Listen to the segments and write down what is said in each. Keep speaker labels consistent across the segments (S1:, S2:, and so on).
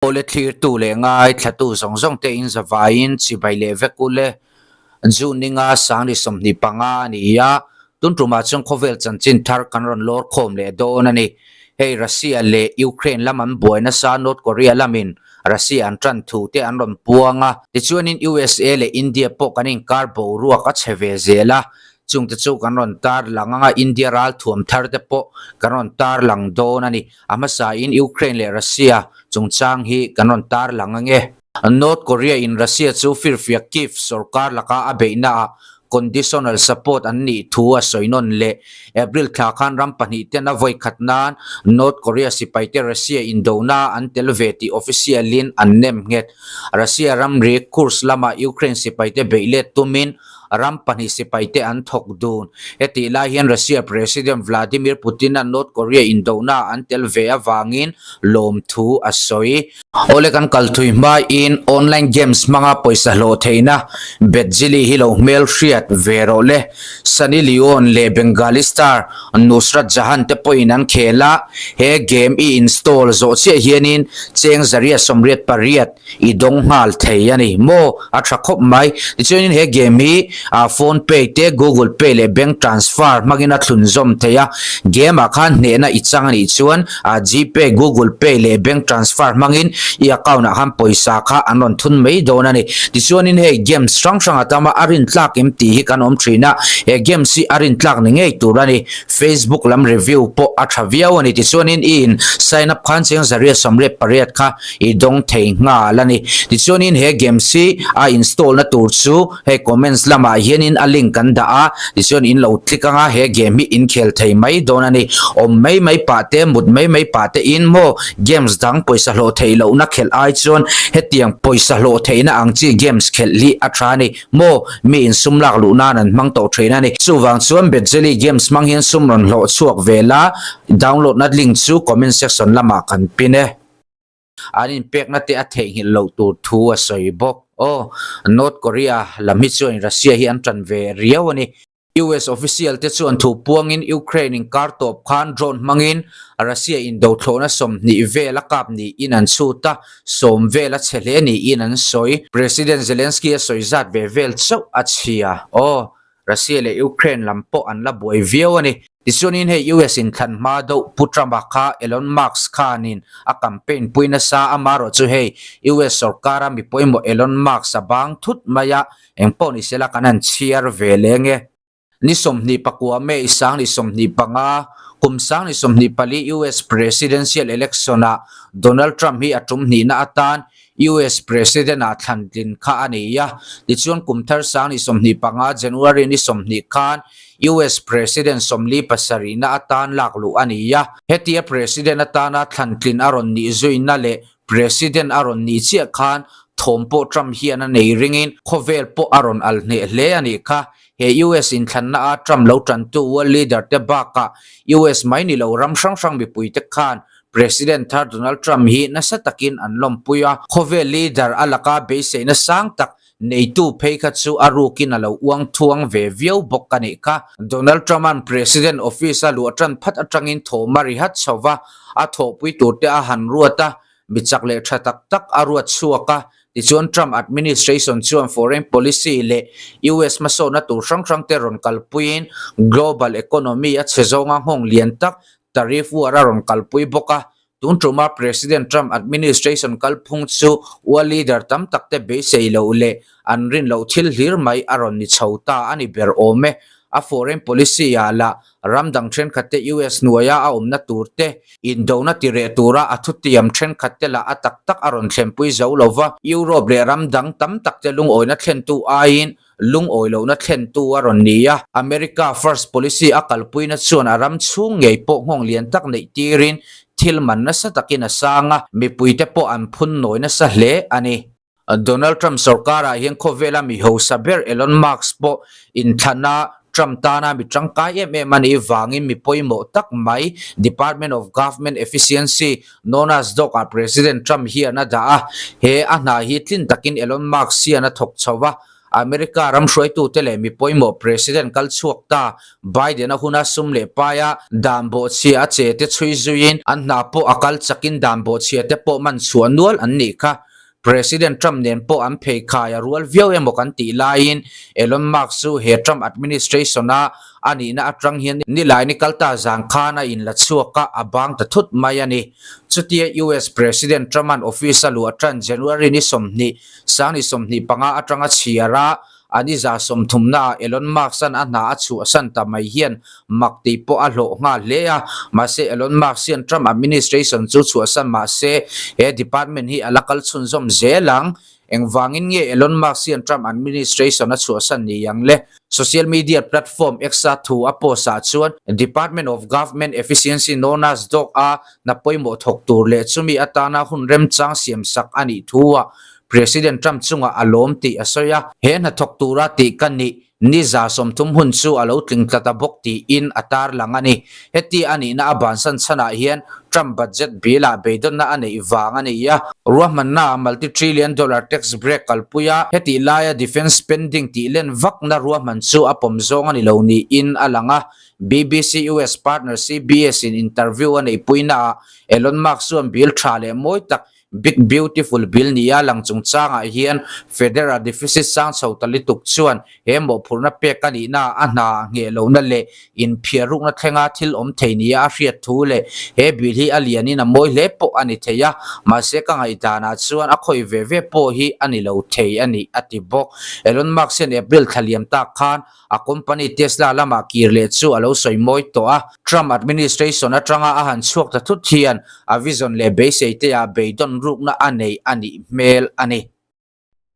S1: Awle thlirtu leh ngaithlatu zawng zawng te in zavaiin chibai leh vek u le. June ninga sangli 25 a ni a, tun tumah chuan khawvel chanchin thar kan rawn lawr khawm leh dawn a ni. Hei Russia leh Ukraine lam an buai nasa North Korea lamin Russia an tan thu te an rawn puang a, tichuanin USA leh India pawh kan inkar boruak a chhe ve zel a, Chungte chu kan rawn tar lang anga India ral thuam thar te pawh kan rawn tar lang dawn a ni. A hmasain Ukraine leh Russia chungchang hi kan rawn tar lang ange. North Korea in Russia chu firfiak Kyiv sorkar laka a beihnaah conditional support an nih thu a sawi nawn leh. April thla khan ram pahnih ten a vawi khat nan North Korea sipaite Russia indona an tel ve tih official in an nem nghet. Russia ramri Kursk lama Ukraine sipaite beih let tumin Ram pahnih sipaite an thawk dun. Hetih lai hian Russia President Vladimir Putin-a North Korea indohna an tel ve avangin lawmthu a sawi. Awle kan kal thui hmain online games hmanga pawisa hlawh theihna Betjili hi lo hmel hriat ve rawh le. Sunny Leone leh Bengali star Nusrat Jahan te pawhin an khel a, he game i install zawh chiah hianin cheng 188 I dawng nghal thei a ni maw? A tha khawp mai. Tichuanin he game hi ah phone pay te, google pay leh bank transfer hmangin a thlun zawm thei a. Game ah khan hnehna i chang a nih chuan ah gpay, google pay leh bank transfer hmangin i account ah khan pawisa kha an rawn thun mai dawn a ni. Tichuanin hei games hrang hrang a tam a, a rintlak em tih hi kan awm thin a. He games hi a rintlak ni ngei tur a ni. Facebook lam review pawh a tha viau a ni. Tichuanin i in sign up khan cheng 188 kha i dawng thei nghal a ni. Tichuanin he games hi a install na tur chu hei comments lamah hianin a link kan dah a, tichuan in lo click anga he game hi in khel thei mai dawn a ni. Awm mai mai pah te, mut mai mai pah te in maw games dang pawisa hlawh theih lohna khelh ai chuan hetiang pawisa hlawh theihna ang chi games khelh hi a tha a ni. Maw mi in sum lak luh nan an hmang tawh thin a ni. Chuvang chuan Betjeli games hmang hian sum rawn hlawh chhuak ve la, download na link chu comment section lamah kan pin e. An inpekna te a theihnghilh loh tur thu a sawi bawk. Aw, North Korea lam hi chuan Russia hi an tan ve riau a ni. US official te chuan thu puangin Ukraine inkar tawp khan drone hmangin Russia indothlawhna 20 vel a kap niin an chhut a, 10 vel a chhe hle niin an sawi. President Zelensky a sawi zat ve vel chauh a chhia. Aw, Russia leh Ukraine lam pawh an la buai viau a ni. Tichuanin hei US in thlan hma deuh Pu Trump-a kha Elon Musk khanin a campaign pui nasa amarawh chu hei US sorkara mi pawimawh Elon Musk a bang thut mai a, engpawh ni sela kan han chhiar ve leng e. Ni 29 May 2025, kum 2024 US Presidential Election-ah Donald Trump hi a tum hnihna atan US President ah thlan tlin kha a nei a, tichuan kum thar 2025 January ni 20 khan US President 47na atan lak luh a ni a. Hetia President atana thlan tlin a rawn nih zuina leh President a rawn nih chiah khan thawm pawh Trump hian a nei ringin khawvel pawh a rawn al hneh hle a nih kha. He US inthlanna a Trump lo tantu world leader te bakah US mai ni lo ram hrang hrang mipuite khan President thar Donald Trump hi nasa takin an lawmpui a, khawvel leader a laka beiseina sang tak neitu phei kha chu a rukin a lo uang thuang ve viau bawk a nih kha. Donald Trump-a'n President office a luah tan phat atangin thawm a ri hat chho va, a thawhpui turte a han ruat a, mi chak leh tha tak tak a ruat chhuak a, tichuan Trump administration chuan foreign policy leh US hmasawnna tur hrang hrangte rawn kalpuiin global economy a chhe zawnga nghawng lian tak Tariff war a rawn kalpui bawk a, tun tuma President Trump administration kalphung chu ua leader tam tak te beisei loh leh an rin loh thil hlir mai a rawn ni chho ta a ni ber awm e. A foreign policy ah lah ram dang thenkhat te US hnuaia a awmna tur te, indona ti reh tura a thutiam thenkhat te lah a tak tak a rawn thlenpui zo lova, Europe leh ram dang tam tak te lungawina thlentu aiin lungawi lohna thlentu a rawn ni a. America First policy a kalpuina chuan a ram chhung ngei pawh nghawng lian tak neih tirin thil man nasa takin a sang a, mipuite pawh an phun nawi nasa hle a ni. Donald Trump sorkarah hian khawvela mi hausa ber Elon Musk pawh inthlana Trump tana mi tangkai em em a nih vangin mi pawimawh tak mai Department of Government Efficiency known as DOGE ah President Trump hian a dah a, he a hna hi tlin takin Elon Musk hian a thawk chho a. America ram hruaitute leh mi pawimawh President kal chhuak ta Biden-a huna sum leh paia dan bawhchhia a che te chhui zuiin an hna pawh a kal chakin dan bawhchhia te pawh man chhuah nual an nih kha. President Trump nen pawh an pheikhai a rual viau emaw kan tih laiin Elon Musk chu he Trump administration-a a nihna atang hian nilai ni kalta zan khan a inla chhuak a, a bang ta thut mai a ni. Chutia US President Trump-a'n office a luah tan January ni 20, sangni 25 atanga chhiar a, A ni za sawmthumnaah Elon Musk-a'n a hna a chhuahsan ta mai hian mak tih pawh a hlawh nghal hle a. Mahse, Elon Musk hian Trump administration chu chhuahsan mah se, he department hi a la kal chhunzawm zel ang. Engvangin nge Elon Musk hian Trump administration a chhuahsan ni ang le? Social media platform X-a thu a post ah chuan Department of Government Efficiency known as DOGE a hna pawimawh thawk tur leh chumi atana hun remchang siamsak a nih thu a President Trump chungah a lawm tih a sawi a, he hnathawk tura tih ka nih ni 30 hun chu a lo tling tlat a bawk tiin a tarlang a ni. Heti a nihna a bansan chhanah hian Trump budget bill-ah beidawnna a neih vang a ni a, ruahmanna multi-trillion dollar tax break kalpui a, hetih laia defence spending tih len vakna ruahman chu a pawm zawng a ni lo niin a lang a. BBC US partner CBS in interview a neihpuinaah Elon Musk chuan bill tha leh mawi tak Big Beautiful Bill nia lang chungchangah hian Federal deficit sang chho ta lutuk chuan he mawhphurhna pek a nihna a hna a ngheh lohna leh inphiarrukna thlenga thil awm thei nia a hriat thu leh he bill hi a lianin a mawi hle pawh a ni thei a, mahse ka ngaihdanah chuan a khawih ve ve pawh hi a ni lo thei a ni, a ti bawk. Elon Musk hian April thla liam tak khan A company Tesla lamah kir leh chu a lo sawi mawi tawh a. Trump administration atanga a han chhuak ta thut hian a vision leh beisei te ah beidawn rukna a nei a nih hmel a ni.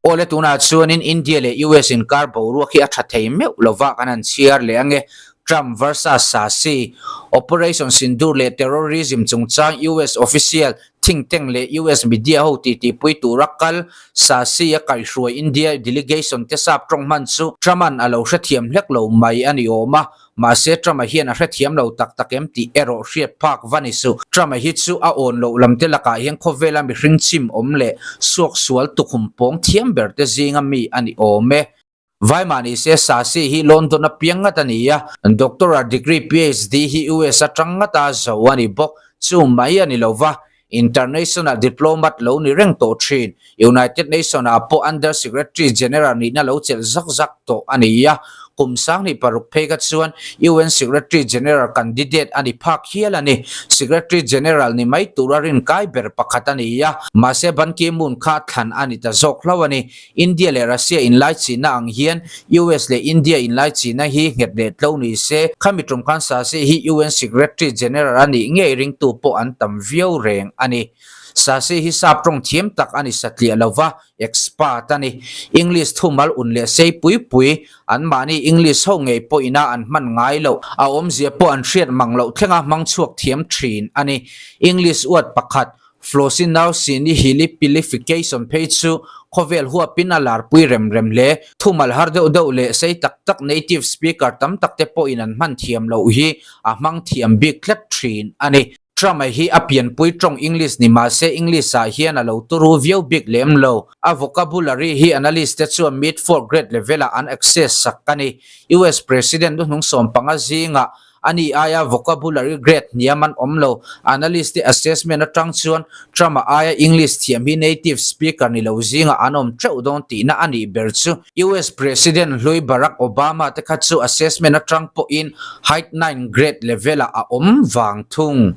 S1: Awle tunah chuanin India leh US inkar boruak hi a tha thei meuh lova kan han chhiar leh ange. Trump versus Sasi, Operation Sindoor leh terrorism chungchang US official Think tank leh US media ho titipui tura kal Sasi a kaihhruai India delegation te sap tawng hman chu Trump-a'n a lo hrethiam hlek lo mai a ni awm a, mahse Trump-a hian a hrethiam lo tak tak em tih erawh hriat phak va ni suh. Trump-a hi chu a awn loh lam te lakah hian khawvela mihring chim awm leh suaksual tukhum pawng thiam ber te zinga mi a ni awm e. Vai mah ni se Sasi hi London a piang ngat a ni a, Doctoral degree PhD hi US atang ngata zo a ni bawk. Chu mai a ni lo va, International Diplomat lo ni reng tawh thin. United Nation ah pawh Under Secretary General nihna lo chelh zak zak tawh a ni a, kum 26 phei kha chuan UN Secretary General candidate a ni phak hial a ni. Secretary General ni mai tura rinkai ber pakhat a ni a, mahse Ban Ki-moon kha thlan a ni ta zawk hlauh a ni. India leh Russia inlaichihna ang hian US leh India inlaichihna hi nghet leh tlo ni se, khami tum khan Sasi hi UN Secretary General a nih ngei ringtu pawh an tam viau reng a ni. Sasi hi sap tawng thiam tak a ni satliah lova, expert a ni. English thumal un leh sei pui pui, anmahni English ho ngei pawhina an hman ngai loh, a awmzia pawh an hriat mang loh thlenga hmang chhuak thiam thin a ni. English word pakhat Floccinaucinihilipilification phei chu khawvel huapin a larpui rem rem hle. Thumal har deuh deuh leh sei tak tak native speaker tam tak te pawhin an hman thiam loh hi a hmang thiam bik tlat thin a ni. Trump-a hi a pianpui tawng English ni mah se English ah hian a lo turu viau bik lem lo. A vocabulary hi analyst te chuan mid fourth grade level ah an access sak a ni. US President luhnung 15 zingah A ni aia vocabulary grade hniam an awm lo. Analyst te assessment atang chuan Trump-a aia English thiam hi native speaker ni lo zingah an awm teuh dawn tihna a nih ber chu. US President hlui Barack Obama te kha chu assessment atang pawhin height nine grade level-ah a awm vang thung.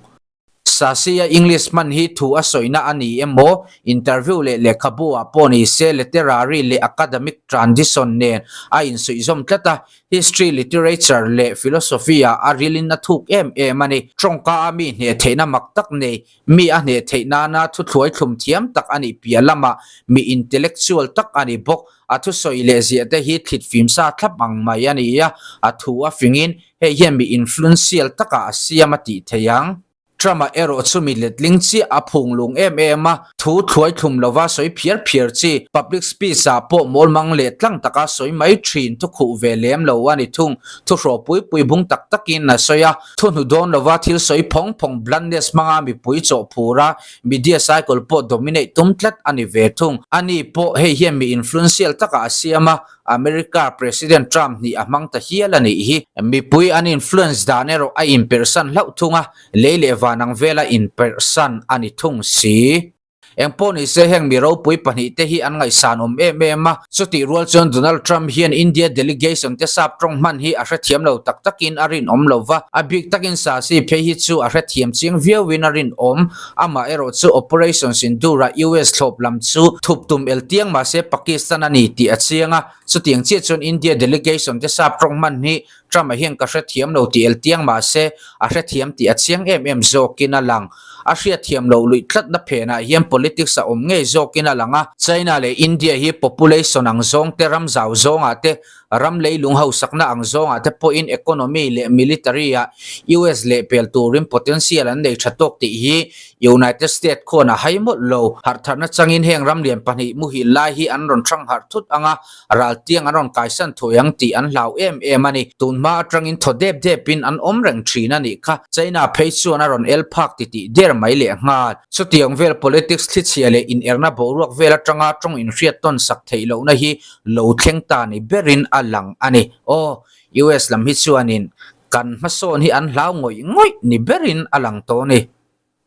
S1: Sasi-a English hman hi thu a sawina a ni emaw, interview leh lehkhabu ah pawh ni se literary leh academic tradition nen a insuihzawm tlat a, history, literature leh philosophy ah a rilin a thuk em em a ni. Tawngka a mi hneh theihna mak tak nei, mi a hneh theih nana thutthluai thlum thiam tak a nih piah lamah mi intellectual tak a ni bawk. A thusawi leh ziah te hi thlit fim sa thlap ang mai a ni a, a thu a fingin Hei hian mi influential takah a siam a tih theih ang. Trump-a erawh chu mi letling chiah a phung lung em em a, thu thluai thlum lova sawi phiar phiar chi, public speech-ah pawh mawl mang leh tlang taka sawi mai thin thu khuh ve lem lo a ni thung. Thu hrawh pui pui bung tak takin a sawi a, thu hnu dawn lova thil sawi phawng phawng bluntness hmanga mipui chawh phur a, media cycle pawh dominate tum tlat a ni ve thung. Ani pawh hei hian mi influential takah a siam a. America President Trump nih a hmang ta hial a nih hi. Mipui an influence dan erawh a inperhsan hlauh thung a, lei leh van ang vela inperhsan a ni thung si. Engpawh ni se heng mi ropui pahnihte hi an ngaihsan awm em em a, chutih rual chuan Donald Trump hian India delegation te sap tawng hman hi a hrethiam lo tak takin a rinawm lo va, a bik takin Sasi phei hi chu a hrethiam chiang viauin a rinawm. Amah erawh chu Operation Sindoor-a US thlawp lam chu thup tum el tiang mahse Pakistan a ni tih a chiang a, chutiang chiah chuan India delegation te sap tawng hman hi Trump-a hian ka hrethiam lo tih el tiang mahse a hrethiam tih a chiang em em zawkin a lang. A hriatthiam loh luih tlatna phenah hian politics a awm ngei zawkin a lang a, China leh India hi population ang zawng te ram zau zawngah te Ram leilung hausakna ang zawngah te pawhin economy leh military-ah US lehpel turin potential an nei tha tawk tih hi United States khawn a hai mawlh lo. Harhtharna changin heng ram lian pahnih muhil lai hi an rawn hrang harh thut ang a, raltiang an rawn kaisan thuai ang tih an hlau em em a ni. Tunhma atangin thaw dep depin an awm reng thin a nih kha. China phei chuan a rawn el phak titih der mai leh nghal. Chutiang vel politics thlichhia leh inerna boruak vel atanga tawng inhriat tawn sak theih lohna hi lo thleng ta ni berin a lang a ni. Aw, US lam hi chuanin kan hmasawn hi an hlau ngawih ngawih ni berin a lang tawh a ni.